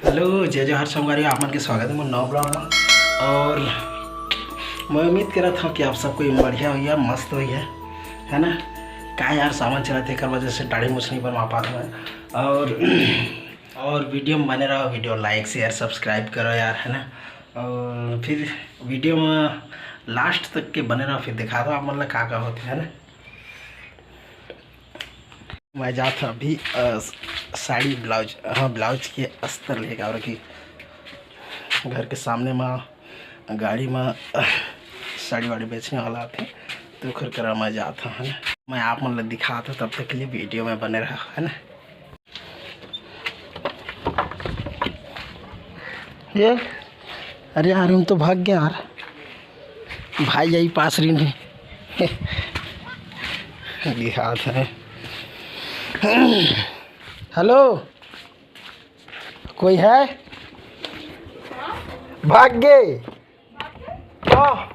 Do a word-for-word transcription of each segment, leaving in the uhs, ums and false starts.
Hello, जय जोहार संगवारी, आप मन के स्वागत हे मोर नवा vlog में। और मैं उम्मीद करत हूँ कि आप सब कोई बढ़िया होइहा, मस्त होइहा, है ना? का यार, सावन चलत हे, एकर वजह से दाढ़ी मूछ नइ बनवा पात हँव। और और video में बने रहो, video like share subscribe करो यार, है ना? और फिर video में last तक के बने रहो, फिर दिखात हँव आप मन ला का का होथे, है ना? मैं जात हँव अभी, अ, साड़ी blouse, हाँ, blouse के अस्तर लेके, और कि घर के सामने में गाड़ी में, अ, साड़ी वाड़ी बेचने वाला आथे, तो ओकर करा मैं जात हँव, है ना? मैं आप मन ला दिखात हँव, तब तक के लिए video में बने रहो, है ना? ये, अरे यार, हम तो भाग गए यार, भाई यही पास रही नहीं। ये हाथ है। Hello, कोई है? भाग गए। हाँ।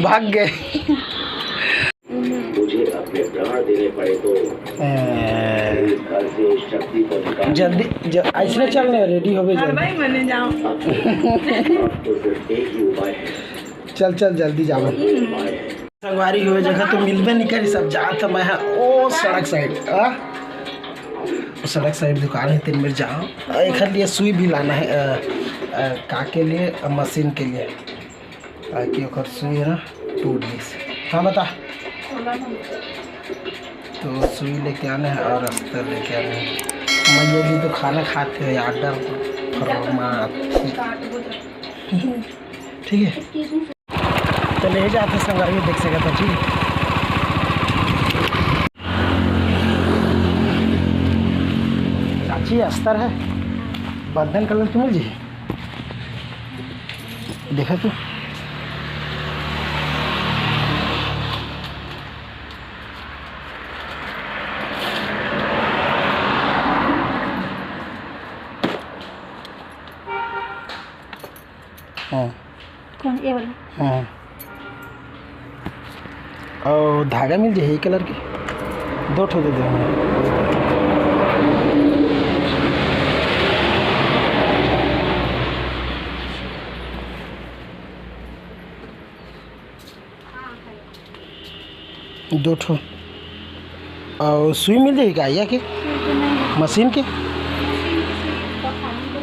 भाग गए। मुझे अपने प्राण देने पड़े तो ए, इस घर से शक्ति को निकाल जल्दी, ज-, ऐसने चल ना, ready हो गए जल्दी। भाई, मैंने जाओ। अब तो सिर्फ एक ही उपाय है। चल, चल, जल्दी जाओ। संगवारी हुए जगह तो मिलबे नहीं करी, सब जात मैं, हाँ, ओ सड़क side, आ? ओ सड़क side दुकान है, तीन बेर जाओ। आ, एक लिए सुई भी लाना है, अ, अ, का के लिए, अ, मशीन के लिए, ताकि ओकर सुई है ना टूट गई। हाँ, बता। तो सुई लेके आना है और अस्तर लेके आना है। मैया जी तो खाना खाते हैं यार, डर फरमा। ठीक है। चले जाते संगवारी, देख सकत हव, ठीक है। चाची, अस्तर है, बंधन कलर की मिल जी, देखा तो। हाँ। कौन, ये वाला? हाँ। और धागा मिल जाए कलर के, दो ठो दे दे। दो ठो। और सुई मिल जाही का या के? सुई तो नहीं है। मशीन के? मशीन के सुई तो खाली बस।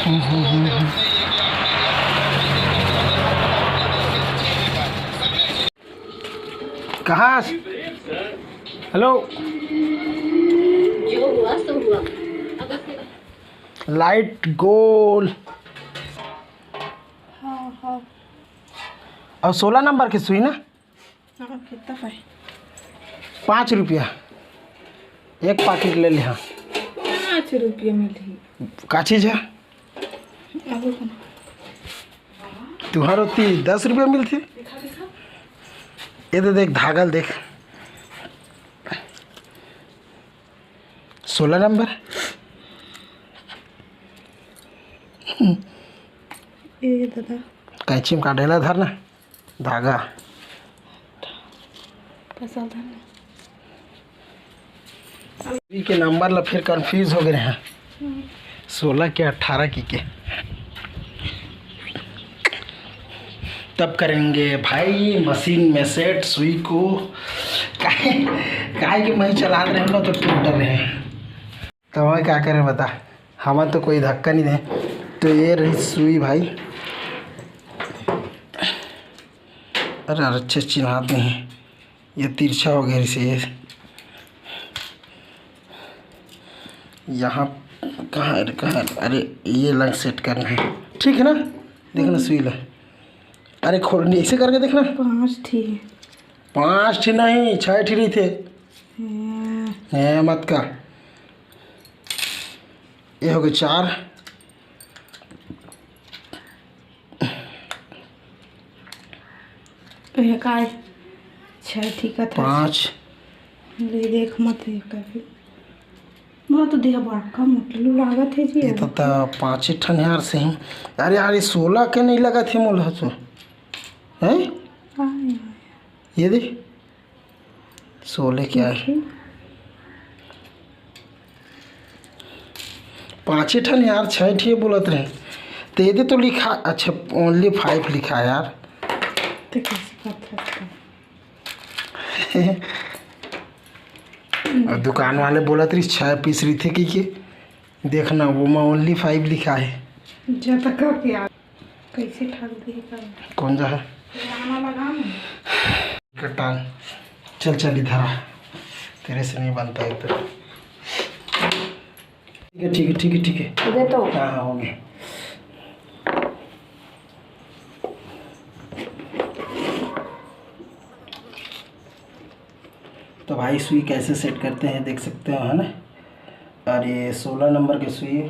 हम्म, हम्म, हम्म, हम्म। कहाँ से? हेलो। जो हुआ सो हुआ। अब उसे लाइट गोल। हाँ, हाँ। और सोलह नंबर के सुई ना? हाँ, कितना पाए? पाँच रुपया। एक पाकिट ले ले, हाँ। पाँच रुपया मिलही। का चीज है? आलू का। तुहार होती दस रुपया मिलती। दिखा, दिखा। ये तो देख, धागा ल देख, सोलह नंबर। ये दादा। कैंची में काटेला, धर ना धागा। पैसा धर ना। ई के नंबर ला फिर confuse हो गए हैं। सोलह के अठारह की के। तब करेंगे भाई मशीन में सेट सुई को। काहे, काहे कि मैं चला रहे हैं ना, तो टूट रहे हैं। तो मैं क्या करें बता, हमें तो कोई धक्का नहीं दे। तो ये रही सुई भाई। अरे यार, अच्छे चिन्हात नहीं है, ये तिरछा हो गया इसे। ये यहाँ कहाँ है, कहाँ है? अरे ये लाइन सेट करना है, ठीक है ना? देखना सुई ला। अरे खोल, ऐसे करके देखना। पाँच ठी। पाँच ठी नहीं, छः ठी रही थे। हम्म। हैं, मत का। ये हो गए चार। ये काय? छः ठी का था। पाँच। ले देख मत ये कभी। हाँ, तो देह बड़का मोटलू लागत हे जी। ये तो, तो पाँचे ठन यार सही। अरे यार, ये सोलह के नहीं लगत हे मोला तो। हैं? हाँ। ये दे, सोलह क्या है? ठीक है। पाँचे ठन यार, छः ठे बोलत रहे। तो ये दे तो लिखा, अच्छा, only five लिखा है यार। तो कैसे पता था? और दुकान वाले बोलत रही छः पीस रही थे कि के, देखना वो में only five लिखा है। जब तक क्या, कैसे ठग दे कर। कौन जा है? गाना लगा ना। कटान, चल चल इधर आ, तेरे से नहीं बनता है इधर। ठीक है, ठीक है, ठीक है, ठीक है। दे तो। हाँ, हाँ, हो गया। तो भाई, सुई कैसे सेट करते हैं देख सकते हो, है ना। और ये सोलह नंबर की सुई।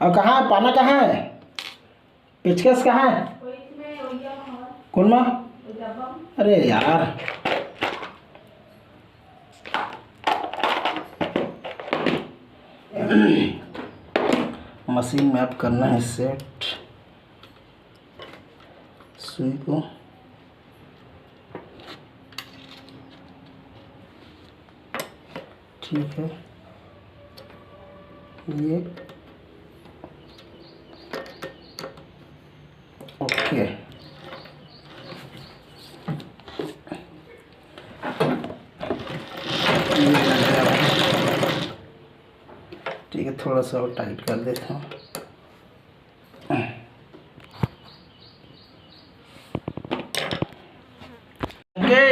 और कहाँ है पाना, कहाँ है? पेचकस कहाँ है? कौन माँ? अरे यार, मशीन में अब करना है सेट सुई को। ठीक है, ये ओके। ठीक है, थोड़ा सा और टाइट कर देता हूँ। ओके,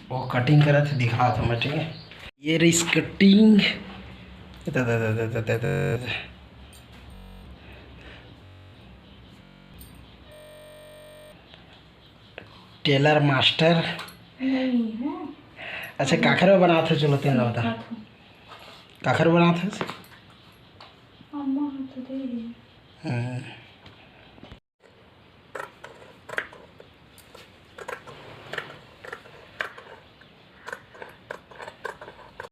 वो कटिंग करत हे, दिखात हों मैं, ठीक है। ये रही कटिंग। Tailor master. नहीं है। अच्छा, काखर में बनात हे? चलो, तेन ला बता। काखर बनात हे? अम्मा हाथ दे। हम्म।